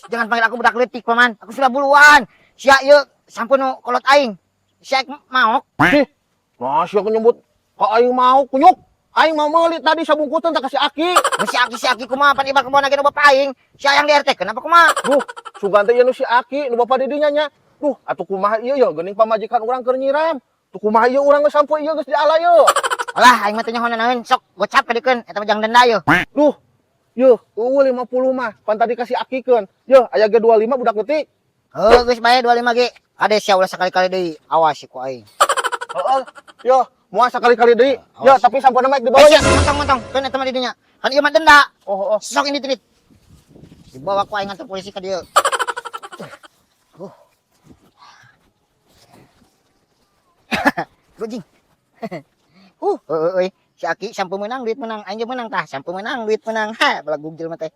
Jangan panggil aku budak leutik, Paman. Aku sudah buluan. Sia ieu sampeu nu kolot aing. Sia maok. Sih. Nah, sia nyebut ka aing mau kunyuk. Aing mau meuli tadi sabungkusan tak kasih Aki. Nu si Aki, si Aki kumaha, pan iba kebon ge nu bapak aing. Sia yang di RT kenapa kumaha? Duh, sugan teh ieu nu si Aki, nu bapak didinya nya. Duh, atuh kumaha ieu ya geuning pamajikan urang keur nyiram. Tuh kumaha ieu urang geus sampeu ieu geus diala ieu. Alah, aing mah teu nyaho naon, sok gocap ka dikeun eta mah jang denda yeuh. Duh, yeuh, eueuh 50 mah, pan tadi kasih Aki keun. Yeuh, aya ge 25 budak leutik. Heuh, geus bae 25 ge. Kade sia ulah sakali-kali deui, awas ku aing. Heeh. Yeuh, moal sakali-kali deui. Ya, Awas. Tapi sampeu mah dibawa Eh, nya. sia, montong-montong, keun eta mah di dinya. Kan ieu mah denda. Oh, oh. Sok ini tinit. Dibawa ku aing ngantor polisi ka dieu. Rujing. Heueuh euy. Si Aki sampeu meunang duit menang, aing ge meunang tah, sampeu meunang duit menang. Ha, balagug jelema teh.